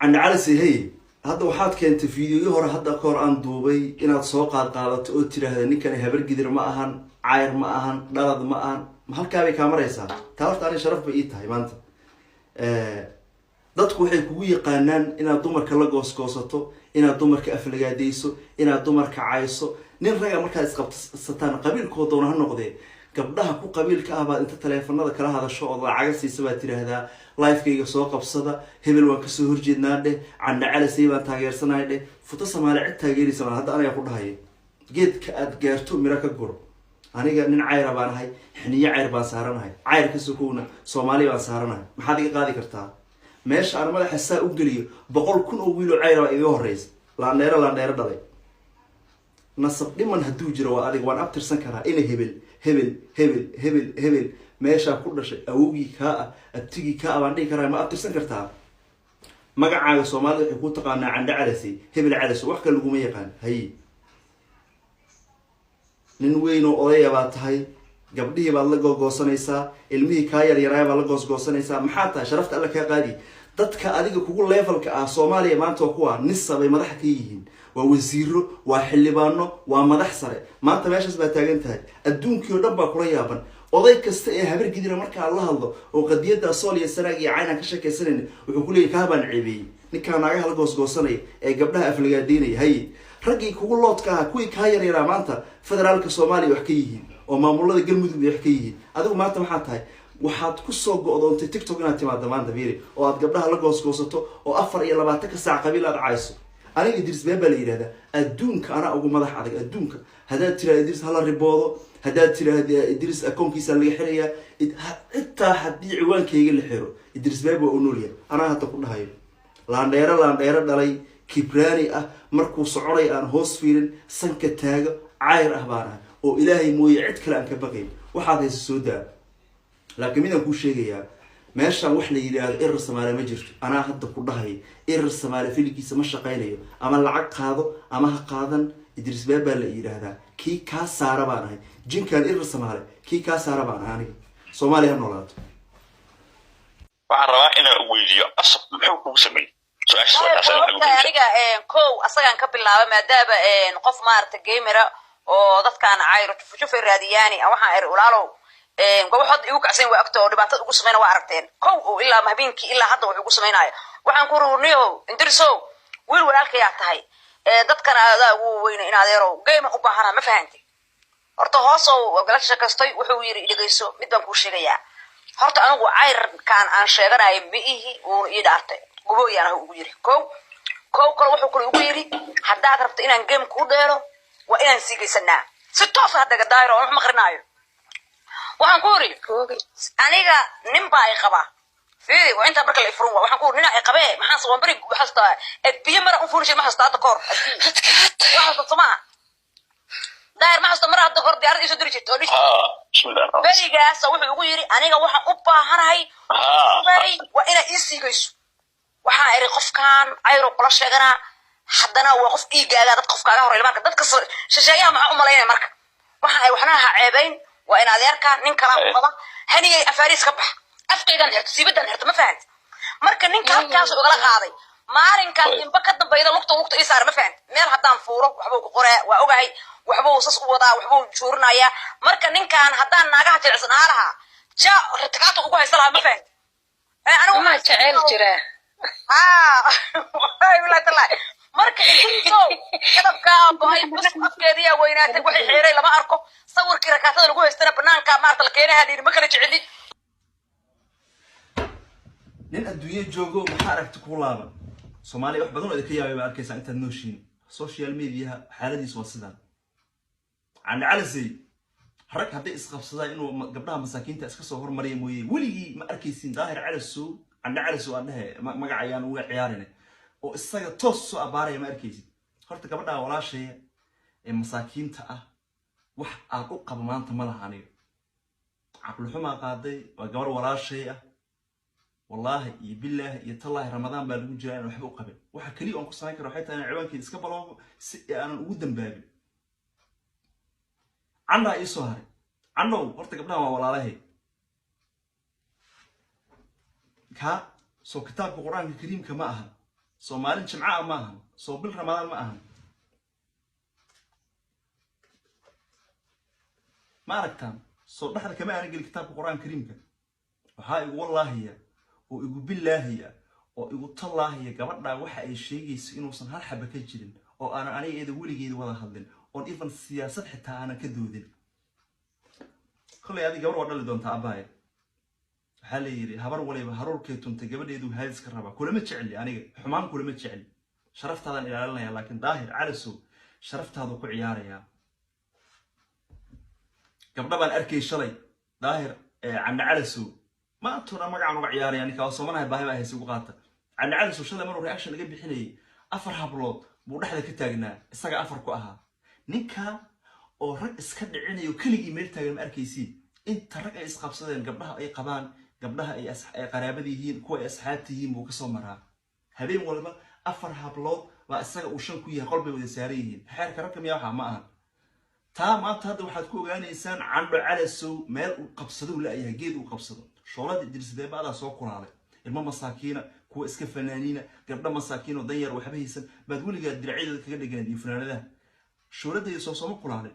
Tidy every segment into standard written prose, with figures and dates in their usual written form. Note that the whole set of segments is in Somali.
Candhacalise, hey, hadda waxaad keentay fiidiyoyo hore hadda ka hor aan duubay inaad soo qaad qaadato oo tiraahda ninkani Habargidir ma ahan, Cayr ma ahan, dhalad ma ahan. Ma halkaa bay kaa maraysaa taa? Horta ani sharaf bay ii tahay maanta. Dadku waxay kugu yaqaanaan inaad dumarka la goosgoosato, inaad dumarka aflagaadeyso, inaad dumarka cayso. Nin raga markaad isqabsataan, qabiilkoo doona ha noqdee, gabdhaha ku qabiilka ah baad inta taleefanada kala hadasho ood lacaga siisa baad tiraahdaa, "Livekayga soo qabsada, hebel waan kasoo horjeednaa dheh, Candhacalisay baan taageersanahay dheh." Futo Samaale cid taageeraysa maa. Hadda aniga ku dhahaya, geedka aad gaarto miro ka guro. Aniga nin Cayra baan ahay, xiniyo Cayr baan saaranahay, Cayr ka sokowna Soomaali baan saaranahay. Maxaad iga qaadi kartaa? Meesha aan madaxa saa u geliyo 100,000 oo wiiloo Cayra baa iga horeysa. Laandheero laandheero dhalay, nasab dhiman hadduu jiro waa adiga. Waan abtirsan karaa ina hebel hebel hebel hebel hebel meeshaa ku dhashay, awowgii kaa ah, abtigii kaa ah baan dhihi karaa. Ma abtirsan kartaa? Magacaaga Soomaalida waxay ku taqaanaa Candho Calasey, hebel Calaso, wax kale laguma yaqaan. Haye, nin weyn oo odaya baa tahay, gabdhihii baad la googoosanaysaa, ilmihii kaa yaryaraaya baad la goosgoosanaysaa. Maxaa tahay? Sharafta Alla kaa qaadi. Dadka adiga kugu levelka ah Soomaaliya maanta waa kuwa nisa bay madaxa ka yihiin, waa wasiiro, waa xildhibaano, waa madax sare. Maanta meeshaas baa taagan tahay, adduunkii oo dhan baa kula yaaban. Oday kasta ee Habargidira markaa la hadlo oo qadiyadda Sool iyo Sanaag iyo Caynaan ka sheekaysanayna, wuxuu ku leeyahy, "Kaa baan ceebeeyey, ninkaa naagaha la goosgoosanaya ee gabdhaha aflagaadeynaya." Haye, raggii kugu loodka ahaa, kuwii kaa yaryaraa, maanta federaalka Soomaaliya wax ka yihiin oo maamulada Galmudug bay wax ka yihiin. Adigu maanta maxaa tahay? Waxaad kusoo go'doontay TikTok inaad timaado maanta, fiiri, oo aad gabdhaha la goosgoosato oo 24-ka saac qabiil aad cayso. Aniga Idris Been baa la yidhahdaa. Adduunka anaa ugu madax adag adduunka. Haddaad tiraahda Idris hala riboodo, haddaad tiraahda Idris akoonkiisa laga xirayaa, xitaa haddii ciwaankayga la xiro, Idris Been waa u noolyahay. Anaa hadda ku dhahayo, laandheero laandheero dhalay, kibraani ah, markuu soconay aan hoos fiirin, sanka taago, Cayr ah baan ahay oo Ilaahay mooye cid kale aan ka baqayn. Waxaad haysa soo daa. Laakiin midaan kuu sheegayaa, meeshaan wax la yidhaahdo Irir Samaale ma jirto. Anaa hadda ku dhahay, Irir Samaale filigiisa ma shaqaynayo. Ama lacag qaado ama ha qaadan, Idris Been baa la yidhaahdaa. Kii kaa saara baan ahay, jinkaan Irir Samaale kii kaa saara baan ahay aniga. Soomaaliya ha noolaato. Waxaan rabaa inaan weydiiyo, Asab muxuu kugu sameeyey? Su-aashaas waa taas. Horta aniga kow asagaan ka bilaaba, maadaama qof maarata gamera oo dadkaan cayro jufujufay raadiyaani. Waxaan iri, "Walaalow, gobol hadda igu kacsan waa agta oo dhibaatada ugu samayna waa aragteen." Kow oo ilaa habeenkii ilaa hadda wuxuu ugu samaynaayo, waxaan ku rurniyow, "Indirisow, wiil walaalkayaa tahay, dadkana adaa ugu weyna, in adeerow game u baahana, ma fahanti?" Horta hoosow gala sheekaystay. Wuxuu yiri, "Dhegeyso, mid baan kuu sheegayaa. Horta anigu Cayrkaan aan sheeganayo ma ihi." Wuuna ii dhaartay, gubooyaan ah ugu yiri. Kow kow kale wuxuu kale ugu yiri, "Haddaad rabto inaan game kuu dheelo, waa inaan siigaysanaa si toos ah." Hadda daayiro wax maqrinaayo, waxaan ku iri, "Aniga nin baa i qabaa." Fiiri, waa intaa marka la ifurun. Waxaan ku iri, "Ninaa i qabee." Maxaan waan beri xastaa adbiye mara u furin ma xastaa hadda kahor wax xasta somaha daayir ma xasto mar hadda kahor diyaarad iisoo diri jirta oo dhihi Bismillah. Berigaasa wuxuu ugu yiri, "Aniga waxaan u baahanahay waa inaad ii siigayso." Waxaan iri, "Qofkan Cayro kula sheeganaa, haddana waa qof dhiigaaga, dad qof kaaga horey marka dadka shisheeyaha maxaa u malaynaya?" Marka waxaan ay waxna ha ceebayn, waa in adeerka nin kalaa ku qaba, haniyay afaariis ka bax, afkaygan xirto, siibadan xirto, ma fahant? Marka ninka halkaas ugala qaaday maalinkaas inba ka dambayda lugta lugta ii saara, ma fahant? Meel haddaan fuulo waxbuu ku qoraa, waa ogahay, waxbuu sas u wadaa, waxbuu juurinayaa. Marka ninkan haddaan naagaha jilicsan ahaa lahaa, ja ritikaata ugu haysta lahaa, ma fahant? Anigu Ma jecel jiraa? Ha, wallahi tallahi. Marka intiiso kadabkaa go'ay, bas afkeediyaa weynaatay, waxay xeeray lama arko. Sawirkii rakaatada lagu haystana banaanka maarta la keenaha dhiiri, ma kala jecelin. Nin adduunyo joogo, maxaa aragti kuu laaban? Soomaaliya wax badan oo idinka yaabay baa arkaysaa intaad nooshiin. Social mediaha xaaladiisu waa sidaan. Candhacalisey, rag hadday isqabsadaan inuu gabdhaha masaakiinta iska soo hormariya mooye, weligii ma arkaysin Daahir Calasow, Candhe Calasow aan dhehe, magacayaan uga ciyaarine, oo isaga toos soo abaaraya ma arkaysid. Horta gabadha walaashaya ee masaakiinta ah wax aad u qabo maanta ma laha. Aniga caqli xumaa qaaday. Waa gabar walaashay ah, wallaahi iyo bilaahi iyo tallaahi. Ramadaan baa lagu jiraa, inaan waxba u qabin. Waxa keliya oon ku samayn kara waxay tahay inaan ciwaankeeda iska baloogo si aanan ugu dambaabin. Candhaa ii soo haray. Candhow, horta gabdhahan waa walaalahay. Kaa soo kitaabka Qur-aanka Kariimka ma aha. Soo maalin jimca ah ma ahan? Soo bil Ramadaan ma ahan? Ma aragtaan? Soo dhexda kama aanan gelin kitaabka Qur-aanka Kariimka. Waxaa igu wallaahiya oo igu billaahiya oo igu tallaahiya, gabadhaa waxa ay sheegayso inuusan hal xaba ka jirin, oo aanan aniga iyada weligeeda wada hadlin, oon even siyaasad xitaa aanan ka doodin. Kollay adi gabar waa dhali doontaa, abbaaya. Waxaa la yidhi habar waliba haruurkay tuntay gabadheedu haadis ka rabaa. Kulama jecli aniga xumaan, kulama jecli, sharaftaadan ilaalinaya. Laakiin Daahir Calasow sharaftaadu ku ciyaarayaa. Gabdha baan arkay shalay Daahir Candhe Calasow maantuna magacaan uga ciyaaraya ninka waa soomanahay, baahi baa hayse ugu qaata. Candhe Calasow shalay maruu reaction laga bixinayay 4 hablood buu dhexda ka taagnaa, isaga 4 ku ahaa. Ninka oo rag iska dhicinayo keligii meel taagan ma arkaysiin. Inta rag ay isqabsadeen, gabdhaha ay qabaan, gabdhaha ay qaraabada yihiin, kuwa ay asxaabta yihiin buu kasoo maraa. Habeen walba 4 hablood baa isaga uu 5 ku yahay, qol bay wada saaran yihiin. Xeerka ragka miyaa waxaa ma ahan taa. Maanta hadda waxaad ku ogaanaysaan Candho Calasow meel uu qabsado la'yahay, geed uu qabsado. Shoolada Idriisbeeba adaa soo kulaalay. Ilmo masaakiina, kuwa iska fanaaniina, gabdho masaakiin oo danyar waxba haysan baad weligaa diracyadooda kaga dheganeed iyo fanaanadaha. Shooladayda soo sooma kulaalay.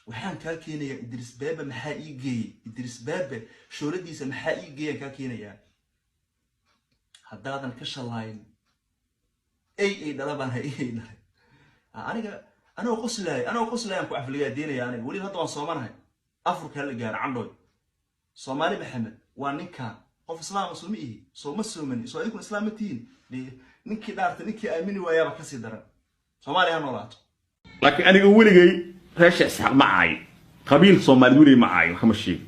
Waxaan kaa keenayaa Idriis Beebe maxaa ii geeyey? Idriis Beebe shooladiisa maxaa ii geeyaan kaa keenayaa. Haddaadan ka shalaayin, ey ay dhala baan hay, ey dhalay aniga. Anigoo qoslaaya, anigoo qoslaayaan ku afligaadeynaya aniga. Weliba hadda waan soomanahay, afurkaa la gaaro. Candhooy, Soomaali Maxamed waa ninkaa qof islaama soo ma ihi? Soo ma soomani? Soo adinkuna islaam ma tihiin? Ninkii dhaarta ninkii aamini waayaaba kasii daran. Soomaaliya ha noolaato. Laakiin aniga weligay reesha Isxaaq ma caayo, qabiil Soomaalid weligay ma caayo, wax ma sheego.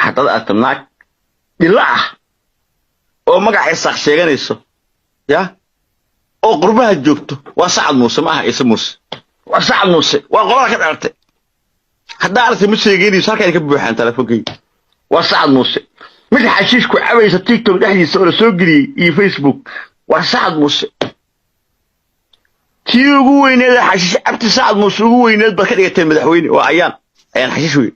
Haddaad aragto naag dhilo ah oo magaca Isaaq sheeganayso ya oo qurbaha joogto, waa Sacad Muuse, ma aha Ciise Muuse, waa Sacad Muuse, waa qolada ka dhalatay. Haddaa aragtay ma sheegeynayso, halkaan ka buuxaan telefonkayga. Waa Sacad Muuse. Mid xashiish ku cabaysa TikTok dhexdiisa oo la soo geliyey iyo Facebook, waa Sacad Muuse. Tii ugu weyneed xashiish cabti, Sacad Muuse ugu weyneed baad ka dhigateen madaxweyne. Waa Ayaan, Ayaan xashiish weyn.